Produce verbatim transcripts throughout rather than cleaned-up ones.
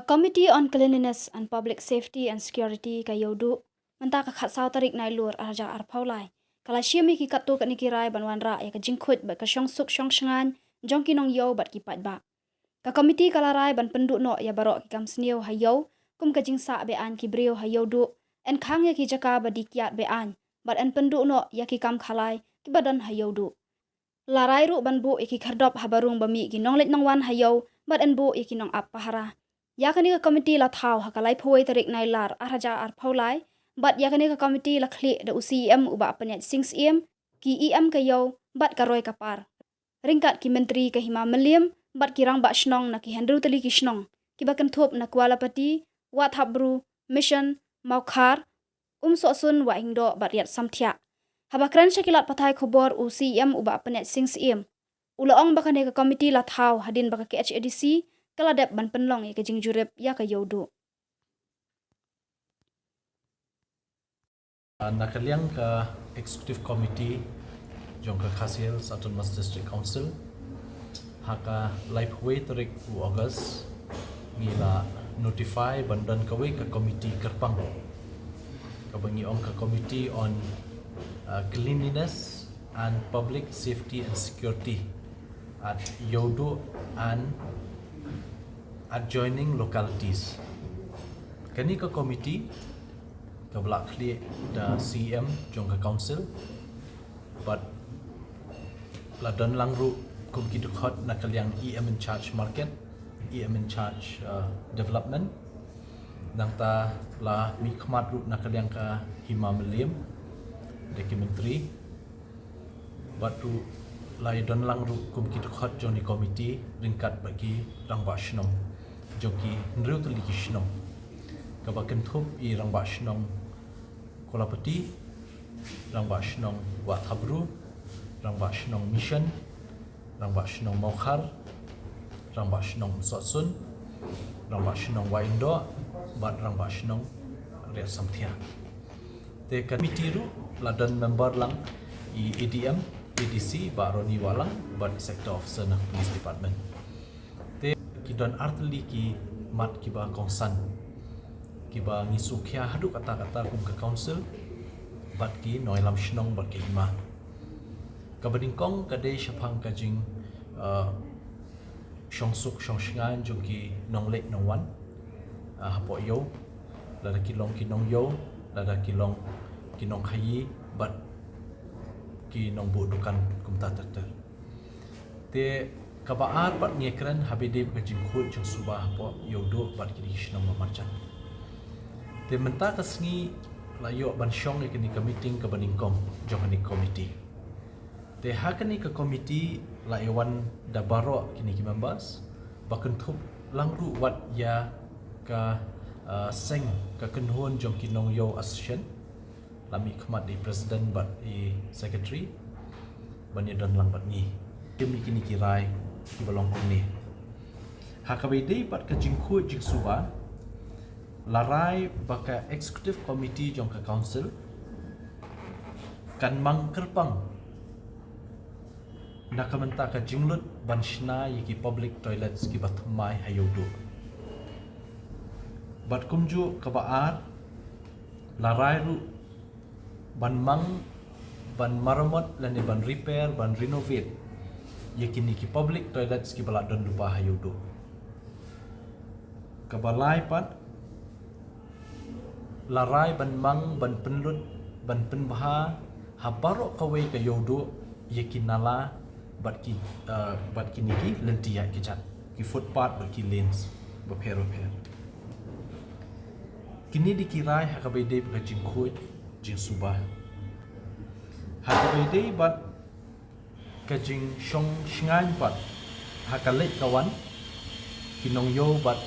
Committee on Cleanliness and Public Safety and Security ka Ïewduh, mynta ka khatsaw tarik Nailur arhajar arphew lai, ka la shim ïa ki katto katne ki rai ban wanrah ïa ka jingkhuid bad ka shongsuk shongshngaiñ jong ki nongïew bad ki paidbah. Ka komiti ka la rai ban pynduh noh ïa baroh ki kam sniew ha ïew, kum ka jingsah be-aiñ ki briew ha Ïewduh, enkhang ïa ki jaka ba die kiad be-aiñ, bad yn pynduh noh ïa ki kam khalai kiba don ha Ïewduh. La rai ruh ban buh ïa ki khyrdop haba rung ba mih ki nongleit nongwan ha ïew, bad yn buh ïa ki nongap pahara. Ïa kane ka komiti la thaw ha ka laiphew wei tarik Nailar arhajar arphew lai, bad ïa kane ka komiti la khlieh da u C E M u Bah Pynïaid Sing Syiem, ki E M ka ïew, bad ka roi ka par. Ryngkat ki myntri ka Hima Mylliem, bad ki rangbah shnong na ki hynriew tylli ki shnong, kiba kynthup na Kualapati, Wahthapbru, Mission, Mawkhar, Umsohsun, Wahingdoh bad Riatsamthiah. Haba kren sha ki lad pathai khubor u C E M u Bah Pynïaid Sing Syiem, u la ong ba kane ka komiti la thaw hadien ba ka K H A D C ka la dep ban pynlong ïa ka jingjurip ïa ka Ïewduh. Na ka liang ka Executive Committee jong ka Khasi Hills Autonomous District Council, ha ka laiphew wei tarik u August, ngi la notify ban don kawei ka komiti kyrpang, kaba ngi ong ka Committee on, uh, Cleanliness and Public Safety and Security at Ïewduh and adjoining localities. Kane ka komiti kaba la khlieh da C E M jong ka council, bad la don lang ruh kum ki dkhot na ka liang E M in charge market, E M in charge, uh, development. Nangta la mihkhmat ruh na ka liang ka Hima Mylliem, da ki myntri. Bad ruh la ïa don lang ruh kum ki dkhot jong kane ka komiti ryngkat bad ki rangbah shnong jong ki hynriew tylli ki shnong, kaba kynthup ïa i rangbah shnong Kualapati, rangbah shnong Wahthapbru, rangbah shnong Mission, rangbah shnong Mawkhar, rangbah shnong Umsohsun, rangbah shnong Wahingdoh, bad rangbah shnong Riatsamthiah. Te ka komiti ruh la don member lang i A D M, A D C, Bah Ronnie Wahlang, bad i Sector Officer na Police Department. Te ki don artylli ki mat kiba kongsan, kiba ngi sngewkhia haduh katta katta kum ka council, bad ki nongïalam shnong bad ki hima. Kaba nyngkong ka dei shaphang ka jing, uh, shongsuk shongshngaiñ jong ki nongleit nongwan, uh, hapoh ïew, lada ki long ki nongïew, lada ki long ki nongkhaïi, bad ki nongbuh dukan kumta ter ter. Te kaba ar pat ngi kren haba ïadei bad ka jingkhuid jingsuba hapoh Ïewduh bad kine ki shnong ba marjan. Te mynta ka sngi la ïoh ban shong ïa kane ka meeting kaba nyngkong jong kane ka komiti. Te ha kane ka komiti la ïa wan da baroh kine ki members, ba kynthup lang ruh wat ïa ka, uh, seng ka kynhun jong ki nongïew association, la mihkhmat da i president bad i secretary ban ïa don lang bad ngi. Kim ïa kine ki rai kiba long kumne. Ha kaba ïadei bad ka jingkhuid jingsuba, la rai ba ka executive committee jong ka council kan mang kyrpang na ka bynta ka jinglut ban shna ïa ki public toilets kiba thymmai ha Ïewduh. Bad kumjuh kaba ar, la rai ruh ban mang, ban maramot lane ban repair, ban renovate ïa kine ki public toilets kiba la don lypa ha Ïewduh. Kaba lai pat, la rai ban mang, ban pynlut, ban pynbha ha baroh kawei ka Ïewduh ïa ki nala bad ki, uh, bad kine ki lynti ïaid kjat, ki footpath bad ki lanes bapher bapher. Kine dei ki rai ha kaba ïadei bad ka jingkhuid jingsuba. Ha kaba ïadei bad ka jingshong shngaiñ pat ha ka leit ka wan ki nongïew bad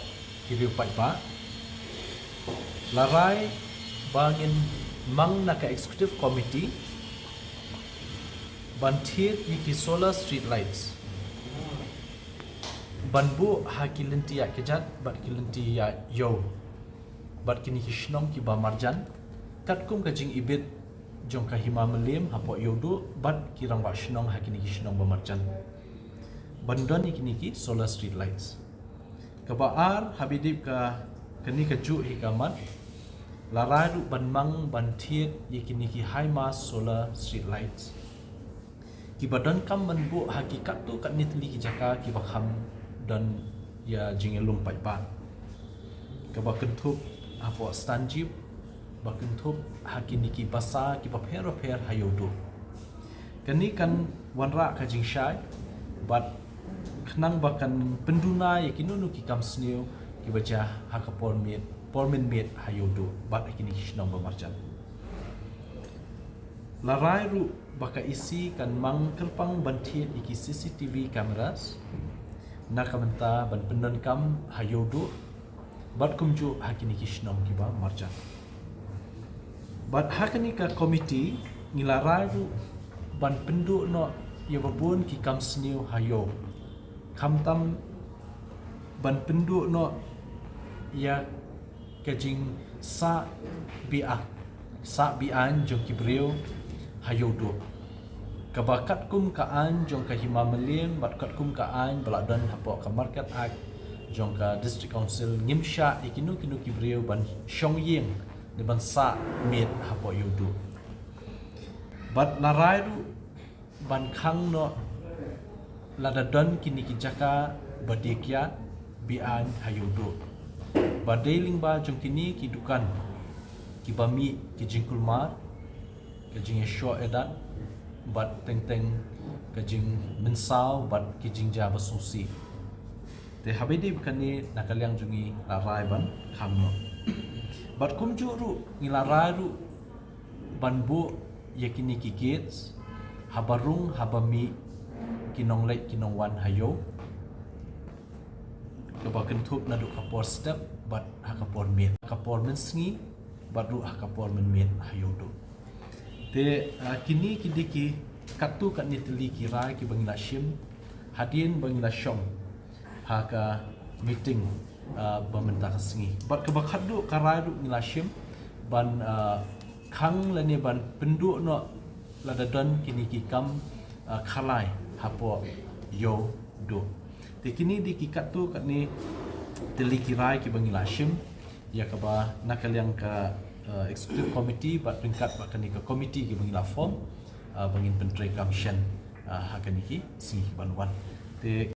ki riew paidbah, la rai ba ngin mang na ka executive committee ban thied ïa ki solar street lights ban buh ha ki lynti ïaid kjat bad ki lynti ïaid ïew bad kine ki shnong kiba marjan, katkum ka jingibit jong ka Hima Mylliem hapoh Ïewduh bad ki rangbah shnong ha kine ki shnong ba marjan, ban don ïa kine ki solar street lights. Kaba ar, haba ïadei ka kane ka juh hi ka mat, la rai ruh ban mang ban thied ïa kine ki high mast solar street lights kiba donkam ban buh ha ki katto katne tylli ki jaka kiba kham don ïa jingïalum paidbah, kaba kynthup hapoh Stanjip, ba kynthup ha kine ki basa kiba pher bapher ha Ïewduh. Kane kan wanrah ka jingshai bad khnang ba kan pynduna ïa kino kino ki kam sniew kiba jia ha ka por miet, por mynmiet ha Ïewduh bad ha kine ki shnong ba marjan. La rai ruh ba ka E C kan mang kyrpang ban thied ïa ki C C T V cameras na ka bynta ban pyndonkam ha Ïewduh bad kumjuh ha kine ki shnong kiba marjan. Bad ha kane ka komiti ngi la rai ruh ban pynduh noh ïa ba bun ki kam sniew ha Ïew, khamtam ban pynduh noh ïa ka jingsah be-aiñ, sah be-aiñ jong ki briew ha Ïewduh, kaba katkum ka aiñ jong ka Hima Mylliem bad katkum ka aiñ ba la don hapoh ka Market Act jong ka District Council, ngim shah ïa kino kino ki briew ban shong ïing ne ban sah miet hapoh Ïewduh. Bad la rai ruh ban khang noh lada don kine ki jaka ba die kiad be-aiñ ha Ïewduh, ba dei lyngba jong kine ki dukan kiba mih ki jingkulmar, ki jingïashoh ïadat bad teng teng ki jingmynsaw bad ki jingjia ba sngewsih. Te haba ïadei bad kane, na ka liang jong ngi la rai ban khang noh. Bad kumjuh ruh ngi la rai ruh ban buh ïa kine ki gates haba rung haba mih ki nongleit ki nongwan ha Ïew, kaba kynthup naduh ka por step bad ha ka por miet, ha ka por mynsngi bad ruh ha ka por mynmiet ha Ïewduh. Te, ah, kine ki dei ki katto katne tylli ki rai kiba ngi la shim hadien ba ngi la shong ha ka meeting, ah, ba mynta ka sngi. Bad kaba khatduh ka rai ruh ngi la shim ban, ah, khang lane ban pynduh noh lada don kine ki kam, ah, khalai hapoh Ïewduh. Te kine dei ki katto katne tylli ki rai kiba ngi la shim ïa kaba na ka liang ka, ah, executive committee bad ryngkat bad kane ka committee kiba ngi la form, ah, ba ngin pyntreikam shen, ah, ha kine ki sngi kiban wan. Te